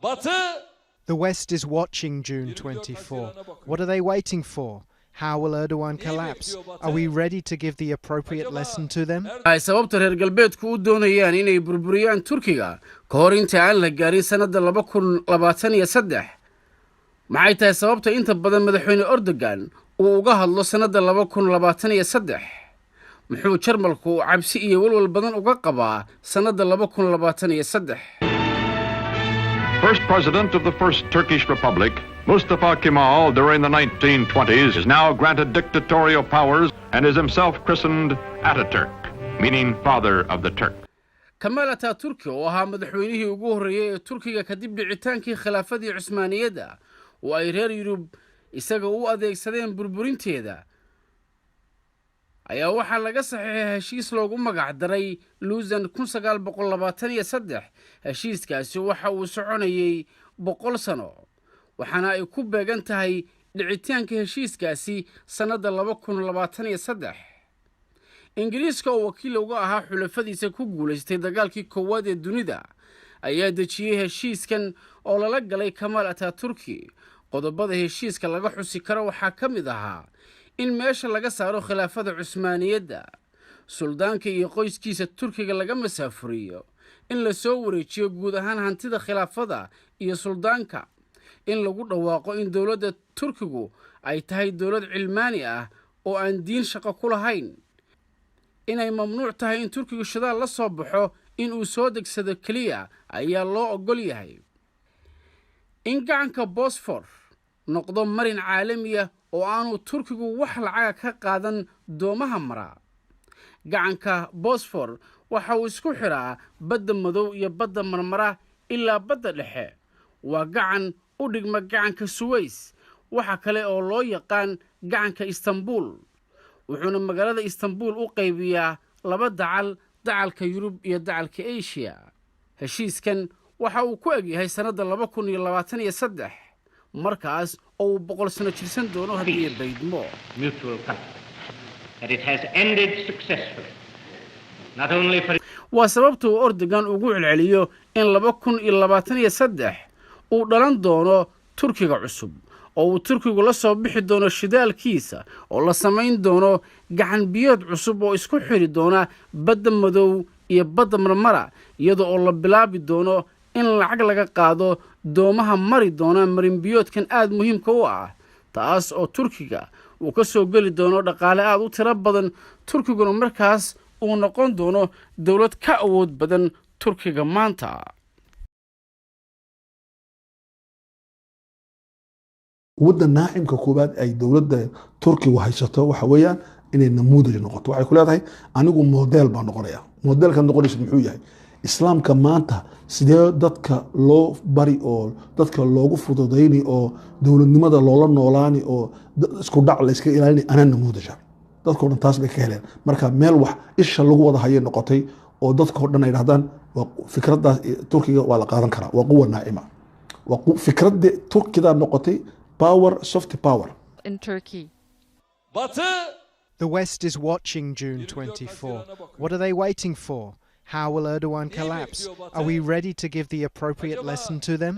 Batı The West is watching June 24. What are they waiting for? How will Erdogan collapse? Are we ready to give the appropriate lesson to them? Ay sababta reer galbeedku u doonayaan inay burburiyaan Turkiga ka hor inta aan la gaarin sannadda 2023? Maxay tahay sababta inta badan madaxweyne Erdogan uu uga hadlo sannadda 2023? Muxuu Jarmalku cabsi iyo walwal badan uga qabaa sannadda 2023? First president of the First Turkish Republic, Mustafa Kemal, during the 1920s, is now granted dictatorial powers and is himself christened Ataturk, meaning father of the Turk. Kamaal Ataturki oo ahaa madaxweynihii ugu horreeyey ee Turkiga kadib dhicitaankii khilaafadii Cusmaaniyadda oo ay reer Yurub isaga u adeegsadeen burburinteeda, ayaa waxaa laga saxiixay heshiis loogu magac daray Lausanne 1923. Heshiiskaasi waxa uu soconayey 100 sano, waxaana ay ku beegan tahay dhicitaanka heshiiskaasi sannadda 2023. Ingiriiska oo wakiil uga ahaa xulafadiisa ku guulaystay dagaalkii koowaad ee dunida ayaa dejiyey heshiiskan oo lala galay Kamaal Ataturki. Qodobada heshiiska laga xusi karo waxaa ka mid ahaa in meesha laga saaro khilaafada Cusmaaniyadda, suldaanka iyo qoyskiisa Turkiga laga masaafuriyo, in la soo wareejiyo guud ahaan hantida khilaafada iyo suldaanka, in lagu dhawaaqo in dowladda Turkigu ay tahay dowlad cilmaani ah oo aan diin shaqo ku lahayn, inay mamnuuc tahay in Turkigu shidaal la soo baxo, in uu soo degsado keliya ayaa loo oggol yahay, in gacanka Bosfor noqdo marin caalamiya oo aanu Turkigu wax lacaga ka qaadan doomaha mara gacanka Bosfor. Waxa uu isku xidhaa Badda Madow iyo Badda Marmara ilaa Badda Dhexe. Waa gacan u dhigma gacanka Suweys. Waxa kale oo loo yaqaan gacanka Istanbul, wuxuuna magaalada Istanbul u qaybiyaa laba dacal, dacalka Yurub iyo dacalka Asia. Heshiiskan waxa uu ku egyahay sannadda 2023, markaas oo uu 100 sano jirsan doono haddii baydmo. Mutual comfort that it has ended successfully, not only for Waa sababta uu Erdogan ugu celceliyo in 2023 uu dhalan doono Turkiga cusub, oo uu Turkigu la soo bixi doono shidaalkiisa, oo la samayn doono gacan biyood cusub oo isku xidhi doona Badda Madow iyo Badda Marmara, iyada oo la bilaabi doono in lacag laga qaado doomaha mari doona marinbiyoodkan aada muhiimka u ah, taas oo Turkiga uu ka soo geli doono dhaqaale aada u tiro badan, Turkiguna markaas uu noqon doono dowlad ka awood badan Turkiga maanta. Wadda naacimka koowaad ay dowladda Turkigu haysato waxa weeyaan inay namuudaj noqoto. Waxay ku leedahay, anigu model baan noqonaya. Modelka noqonaysa muxuu yahay? Islaamka maanta sidee dadka loo bari oo dadka loogu fududayni oo dowladnimada loola noolaani oo isku dhac la iska ilaalini? Anaa namuudaja. Dadkao dhan taas bay ka heleen. Marka meel wax isha lagu wada hayay noqotay oo dadkao dhan ay dhahdaan waa fikraddaas Turkiga waa la qaadan karaa, waa quwa naacima, waa fikradda Turkida noqotay power, soft power. In Turkey. Batı The West is watching June 24. What are they waiting for? How will Erdogan collapse? Are we ready to give the appropriate lesson to them?